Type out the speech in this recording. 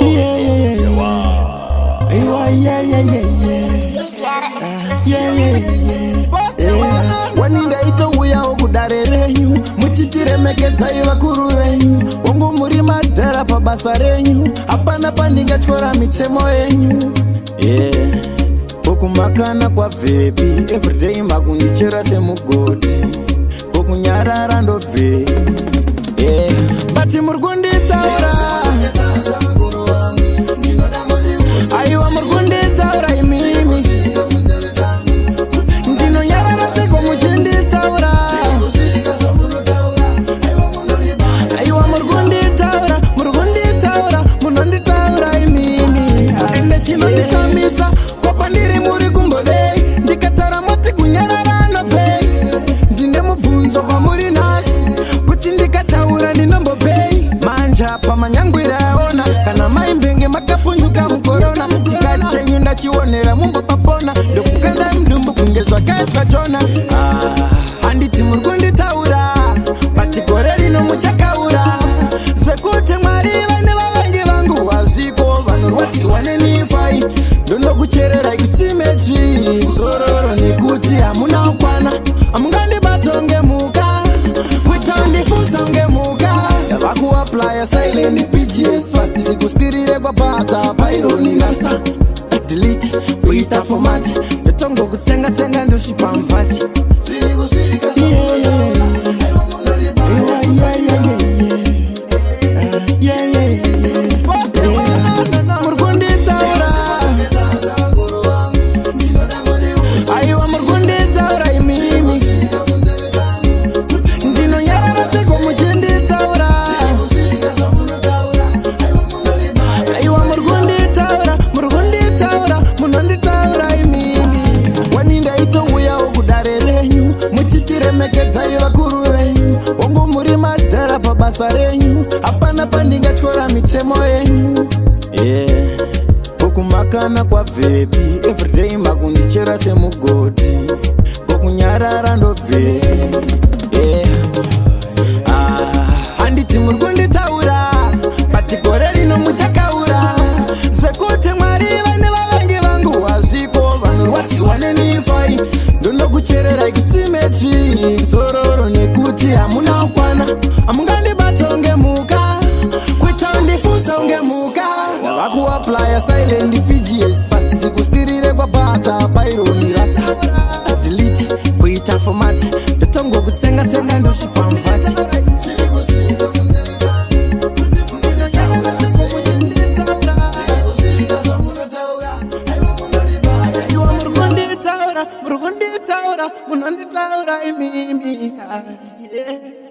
Yeah, yeah, yeah. Yeah, yeah, yeah, yeah, yeah. Yeah, yeah, yeah. Yeah. Wanindaitouyawo kudare renyu, muchitiremekedzai vakuru venyu. Wangu, muri madhara pabasa renyu, hapana pandingatyora mitemo yenyu. Yeah. Kokumakana kwabvepi? Everyday makundichera semugodhi. Kokunyarara ndobvei? Yeah. But muri kunditaura. Aiwa, muri kunditaura imimi. Ndinonyarara seko muchinditaura? Aiwa, muri kunditaura, muri kunditaura, munonditaura imimi. Ende chinondishamisa kwapandiri, muri kumbodei? Ndikataura moti kunyarara nobvei. Ndine mubvunzo kwamuri nhasi, kuti ndikataura ndinombobvei? Manja pamanyangwira aona kana maimbenge makapunyuka mukorona. Chikati chenyu ndachionera mumbopapona, ndokukanda mudumbu kunge zvakaitwa Jona. Ah, handiti muri kunditaura? But gore rino muchakaura, zvekuti Mwari vane vavengi vangu hazviko. Vanorwadziwa nenifai, ndonokuchererai kusimechi zororo, nekuti hamuna kukwana. Hamungandibatonge mhuka, kuita ndifuza unge mhuka. Ndavakuaplya silent PGS fast, sikuskirire kwabata paironi rasta, delete kuita format, ndotongokutsenga-tsenga ndosvipa mvati. Yeah, yeah, yeah, yeah, yeah, yeah, yeah. Muri kunditaura. Aiwa, muri kunditaura imimi. Ndinonyarara seko muchinditaura? Aiwa, muri kunditaura, muri kunditaura, munonditaura imimi. Wanindaitouyawo kudare renyu, muchitiremekedzai vakuru venyu. Wangu, muri madhara pabasa renyu, hapana pandingatyora mitemo yenyu. Yeah. Kokumakana kwabvepi? Everyday makundichera semugodhi. Kokunyarara ndobvei? Yeah. Ah, handiti muri kunditaura? But gore rino muchakaura, zvekuti Mwari vane vavengi vangu hazviko. Vanorwadziwa nenifai, ndonokuchererai kusimechi zororo, nekuti hamuna kukwana. Hamungandibatonge mhuka, kuita ndifuza unge mhuka. Ndavakuaplya silent PGS fast, sikuskirire kwabata paironi rasta, delete kuita format, ndotongokutsenga-tsenga ndosvipa mvati. Aiwa, muri kunditaura, muri kunditaura, munonditaura imimi. Yeah.